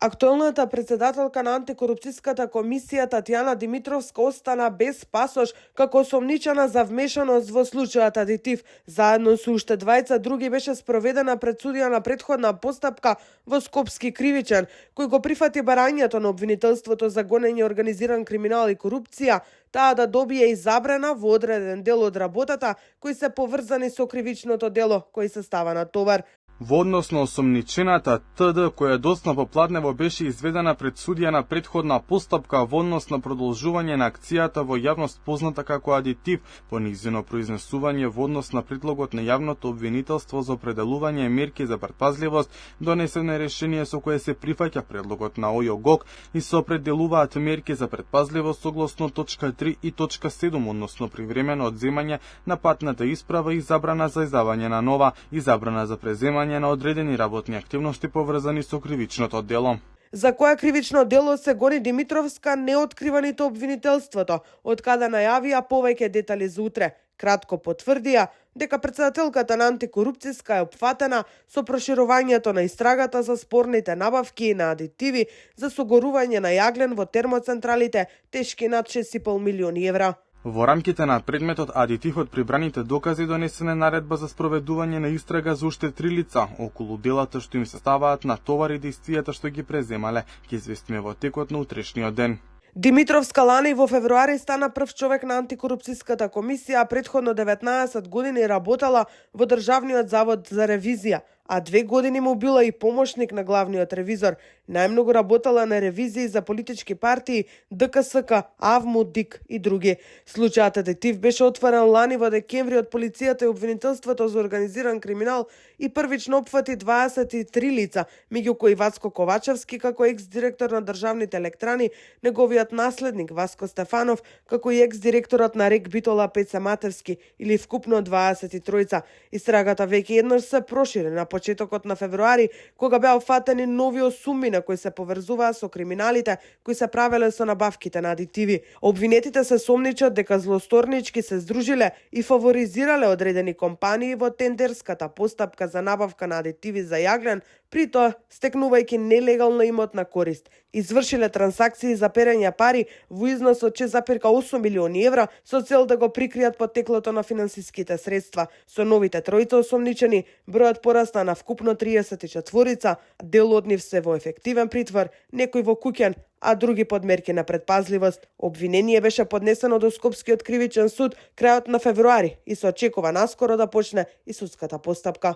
Актуелната председателка на антикорупцијската комисија Татјана Димитровска остана без пасош како осомничена за вмешаност во случајот Адитив. Заедно со уште двајца други беше спроведена пред судија на претходна постапка во Скопски кривичен, кој го прифати барањето на обвинителството за гонење организиран криминал и корупција, таа да добие и забрана во одреден дел од работата кои се поврзани со кривичното дело кој се става на товар. Во однос на осомничената ТД, која доцна попладнево беше изведена пред судија на претходна постапка во однос на продолжување на акцијата во јавност позната како Адитив, по низино произнесување во однос на предлогот на јавното обвинителство за определување мерки за претпазливост, донесено решение со кое се прифаќа предлогот на ОЈО-ГОК и се определуваат мерки за претпазливост согласно точка 3 и точка 7, односно привремено одземање на патната исправа и забрана за издавање на нова и забрана за преземање на одредени работни активности поврзани со кривичното дело. За која кривично дело се гони Димитровска не открива ниту обвинителството, од каде најавија повеќе детали за утре. Кратко потврдија дека председателката на антикорупцијска е опфатена со проширувањето на истрагата за спорните набавки на адитиви за согорување на јаглен во термоцентралите тешки над 6,5 милиони евра. Во рамките на предметот Адитив од прибраните докази донесена наредба за спроведување на истрага за уште 3 лица околу делата што им се ставаат на товар и действијата што ги преземале, ќе известиме во текот на утрешниот ден. Димитровска лани во февруари стана прв човек на антикорупцијската комисија, а претходно 19 години работела во Државниот завод за ревизија, а 2 години му била и помошник на главниот ревизор. Најмногу работела на ревизии за политички партии, ДКСК, АВМУ, ДИК и други. Случајот Адитив беше отворен лани во декември од полицијата и обвинителството за организиран криминал и првично опфати 23 лица, меѓу кои Вацко Ковачевски како екс-директор на државните електрани, неговиот наследник Васко Стефанов како и екс-директорот на РЕК Битола Пеца Матерски, или вкупно 23. Истрагата веќе еднаш се прошири на почетокот на февруари, кога беа фатени нови суми на кои се поврзуваа со криминалите кои се правеле со набавките на адитиви. Обвинетите се сомничат дека злосторнички се здружиле и фаворизирале одредени компании во тендерската постапка за набавка на адитиви за јаглен, при тоа стекнувајќи нелегално имотна корист. Извршиле трансакции за перење пари во износ од 6,8 милиони евра со цел да го прикријат потеклото на финансиските средства. Со новите тројца осомничени, бројот порасна на вкупно 34, дел од нив се во ефективен притвор, некој во куќен, а други под мерки на претпазливост. Обвинение беше поднесено до Скопскиот кривичен суд крајот на февруари и се очекува наскоро да почне и судската постапка.